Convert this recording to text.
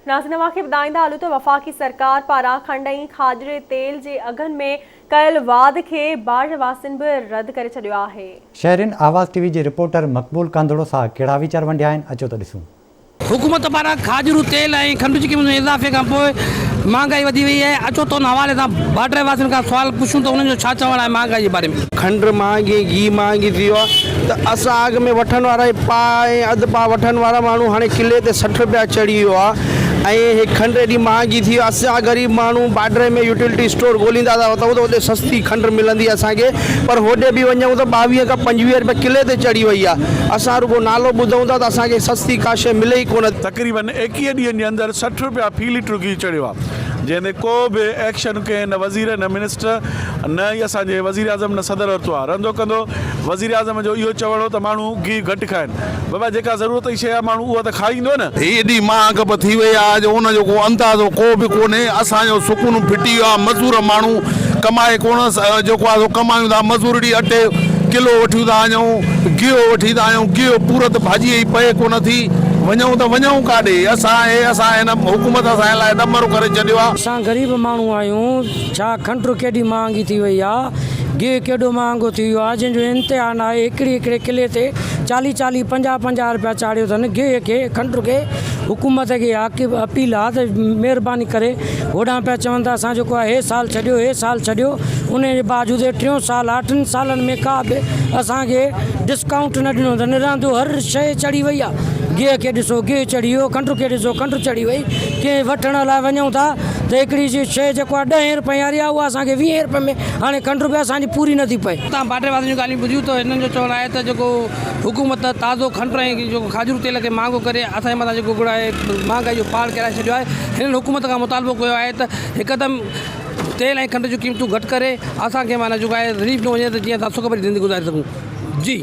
ناظرين اوهان کي ٻڌائيندا هلون ته وفاقي سرڪار پاران کنڊ ۽ کاڄري تيل جي اگهن ۾ ڪيل واڌ کي باڊهه واسين به رد ڪري ڇڏيو آهي. شهرين آواز ٽي وي جي رپورٽر مقبول ڪانڌڙو سان ڪهڙا ويچار ونڊيا آهن اچو ته ڏسون. حڪومت پاران کاڄرو تيل ۽ کنڊ جي قيمتن ۾ اضافي کان پوء مهانگائي وڌي وئي آهي، اچو ته ان حوالي سان بارڊر واسين کان سوال پڇون ته انهن جو ڇا چوڻ آهي مهانگائي جي باري ۾. کنڊ مهانگي ۽ گيهه مهانگي ٿي ويو آهي ته اسان اڳ ۾ وٺڻ وارا هي پاء ۽ اڌ پاء وٺڻ وارا ماڻهو هاڻي ڪلي تي 60 رپيا چڙهي ويو آهي ۽ هي کنڊ ايڏي مهانگي ٿي وئي آهي اسان غريب ماڻهو بارڊر ۾ يوٽيلٽي اسٽور ڳوليندا ٿا وتون ته اتي سستي کنڊ ملندي اسان کي پر هوڏي به وڃون ته 22 کان 25 رپيا ڪلي تي چڙهي وئي آهي اسان رڳو نالو ٻڌون ٿا ته اسان کي سستي ڪا شيء ملي ئي ڪونه ٿي. تقريبن 21 ڏينهن جي اندر 60 رپيا في ليٽر گيهه چڙهيو آهي جنهن تي ڪو به ايڪشن ڪنهن نه وزير نه منسٽر نه ئي اسان جي وزيراعظم نه صدر ورتو آهي رهندو ڪندو وزيراعظم جو اهو چوڻ هو ته ماڻهو گيهه گهٽ کائن بابا جيڪا ضرورت جي شيء آهي ماڻهو اها ته کائيندو نه. هي ايڏي مهانگ به ٿي وئي آهي جو ان جو ڪو اندازو ڪو به ڪونهي اسان جو سڪون ڦٽي ويو آهي مزور ماڻهو ڪمائي ڪونه جيڪو آهي سو ڪمايون ٿا مزورڙي اٽي ڪلو وٺيون ٿا وڃون گيهه وٺي ٿا آيون گيهه پورت ڀاڄي ئي پئي ڪونه ٿي وڃون ته وڃون ڪاڏي اسان هي اسان هن حڪومت اسان لاء ڏمرو ڪري ڇڏيو آ. اسان غريب ماڻهو آهيون ڇا کنڊ ڪيڏي مهانگي ٿي وئي آ گيهه ڪيڏو مهانگو ٿي ويو آ جنهن جو انتها ناهي هڪڙي هڪڙي ڪلي تي چاليهه چاليهه پنجاهه پنجاهه رپيا چاڙهيو اٿن گيهه کي کنڊ کي حڪومت کي اها اپيل آ ته مهرباني ڪري هوڏانهن پيا چون ته اسان جيڪو آهي هي سال ڇڏيو هي سال ڇڏيو انهي جي باوجود هي ٽيون سال آهي ٽن سالن ۾ ڪا به اسان کي ڊسڪائونٽ نه ڏنو اٿن رهندو هر شيء چڙهي وئي آهي گيهه کي ڏسو گيهه چڙهي ويو کنڊ کي ڏسو کنڊ چڙهي وئي ڪنهن وٺڻ لاء وڃون ٿا ته هڪڙي شيء جيڪو آهي ڏهين رپئي واري آهي اها اسان کي ويهين رپئي ۾ هاڻي کنڊ به اسان جي پوري نٿي پئي. تان باڊر واسين جون ڳالهيون ٻڌيون ته هنن جو چوڻ آهي ته جيڪو حڪومت تازو کنڊ ۽ جيڪو کاڄرو تيل کي مهانگو ڪري اسان جي مٿان جيڪو گڙ آهي مهانگائي جو پهاڙ ڪيرائي ڇڏيو آهي هنن حڪومت کان مطالبو ڪيو آهي ته هڪدم تيل ۽ کنڊ جون قيمتون گهٽ ڪري اسان کي معنيٰ جيڪو آهي رليف ڏنو وڃي ته جيئن اسان سک ڀري زندگي گذاري سگهون جي.